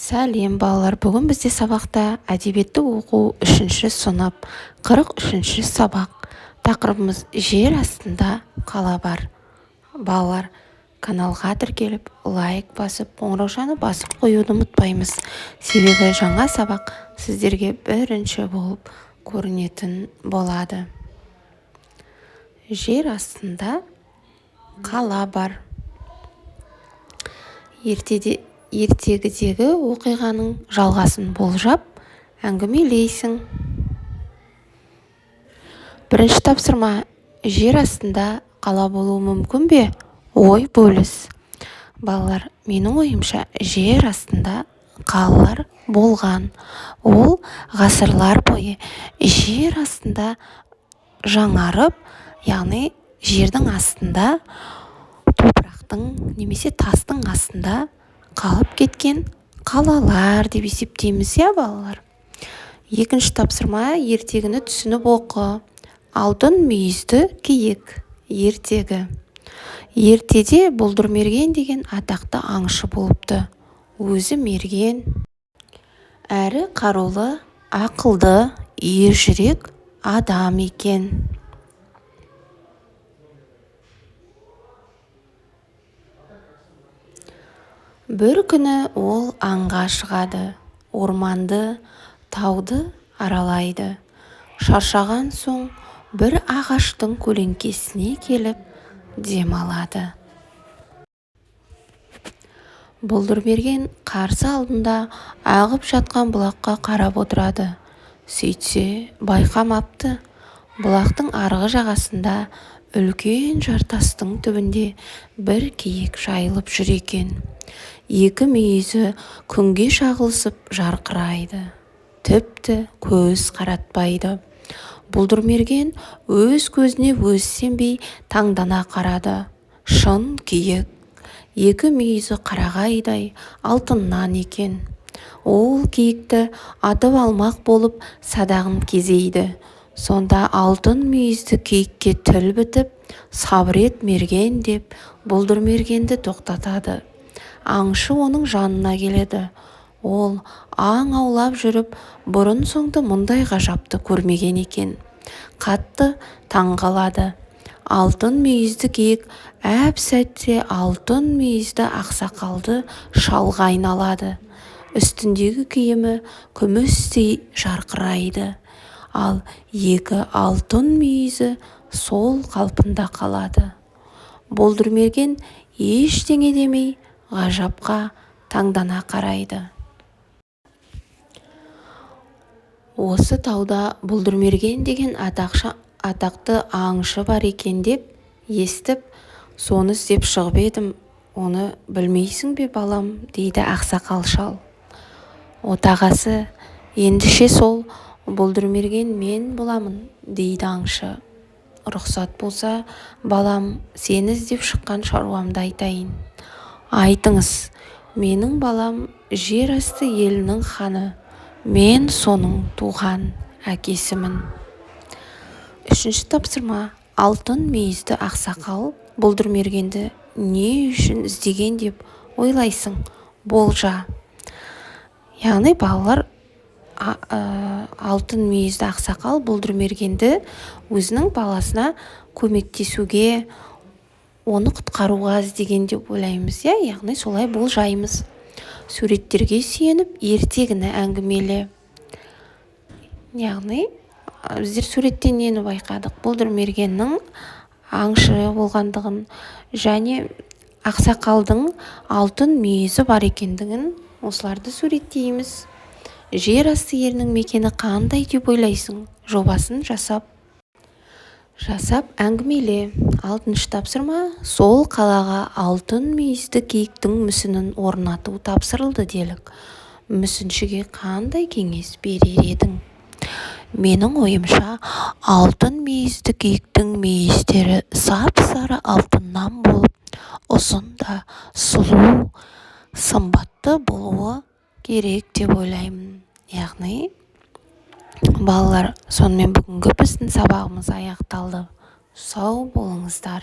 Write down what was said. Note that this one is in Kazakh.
Сәлем, балалар! Бүгін бізде сабақта әдебиетті оқу, үшінші сынып, 43-ші сабақ. Тақырыбымыз: «Жер астында қала бар». Балалар, каналға тіркеліп, лайк басып, қоңыраушаны басып қоюды ұмытпаймыз, себебі жаңа сабақ сіздерге бірінші болып көрінетін болады. «Жер астында қала бар». Ертеде Ертегідегі оқиғаның жалғасын болжап, әңгімелейсің. Бірінші тапсырма: жер астында қала болуы мүмкін бе? Ой бөліс. Балалар, менің ойымша, жер астында қалалар болған. Ол ғасырлар бойы жер астында жаңарып, яғни жердің астында, топырақтың немесе тастың астында қалып кеткен қалалар деп есептейміз, иә, балалар? Екінші тапсырма: ертегіні түсініп оқы. «Алтын мүйізді киік» ертегі. Ертеде Бұлдырмерген деген атақты аңшы болыпты. Өзі мерген, әрі қарулы, ақылды, ержүрек адам екен. Бір күні ол аңға шығады. Орманды, тауды аралайды. Шаршаған соң бір ағаштың көлеңкесіне келіп демалады. Бұлдырмерген қарсы алдында ағып жатқан бұлаққа қарап отырады. Сөйтсе, байқамапты, бұлақтың арғы жағасында үлкен жартастың түбінде бір киік жайылып жүр екен. Екі мүйізі күнге шағылысып жарқырайды, тіпті көз қаратпайды. Бұлдырмерген өз көзіне өзі сенбей, таңдана қарады. Шын киік! Екі мүйізі қарағайдай алтыннан екен. Ол киікті атып алмақ болып садағын кезейді. Сонда алтын мүйізді киікке тіл бітіп, «Сабыр ет, мерген», – деп Бұлдырмергенді тоқтатады. Аңшы оның жанына келеді. Ол аң аулап жүріп, бұрын-соңды мұндай ғажапты көрмеген екен. Қатты таң қалады. Алтын мүйізді киік әп-сәтте алтын мүйізді ақсақалды шалға айналады. Үстіндегі киімі күмістей жарқырайды, ал екі алтын мүйізі сол қалпында қалады. Бұлдырмерген ештеңе демей, ғажапқа таңдана қарайды. «Осы тауда Бұлдырмерген деген атақты аңшы бар екен деп естіп, соны іздеп шығып едім, оны білмейсің бе, балам?» – дейді ақсақал шал. «Отағасы, ендеше сол Бұлдырмерген мен боламын», – дейді аңшы. «Рұқсат болса, балам, сені іздеп шыққан шаруамды айтайын». «Айтыңыз». «Менің балам жер асты елінің ханы, мен соның туған әкесімін». Үшінші тапсырма: алтын мүйізді ақсақал Бұлдырмергенді не үшін іздеген деп ойлайсың? Болжа. Яғни, балалар, алтын мүйізді ақсақал Бұлдырмергенді өзінің баласына көмектесуге, оны құтқаруға іздеген деп ойлаймыз, иә, яғни солай болжаймыз. Суреттерге сүйеніп, ертегіні әңгімеле. Яғни біздер суреттен нені байқадық? Бұлдырмергеннің аңшы болғандығын және ақсақалдың алтын мүйізі бар екендігін, осыларды суреттейміз. Жер асты елінің мекені қандай деп ойлайсың? Жобасын жасап әңгімеле. Алтыншы тапсырма: сол қалаға алтын мүйізді киіктің мүсінін орнату тапсырылды делік. Мүсіншіге қандай кеңес берер едің? Менің ойымша, алтын мүйізді киіктің мүйіздері сап-сары алтыннан болып, ұзын да сұлу, сымбатты болуы керек деп ойлаймын. Яғни, балалар, сонымен бүгінгі біздің сабағымыз аяқталды. Сау болыңыздар!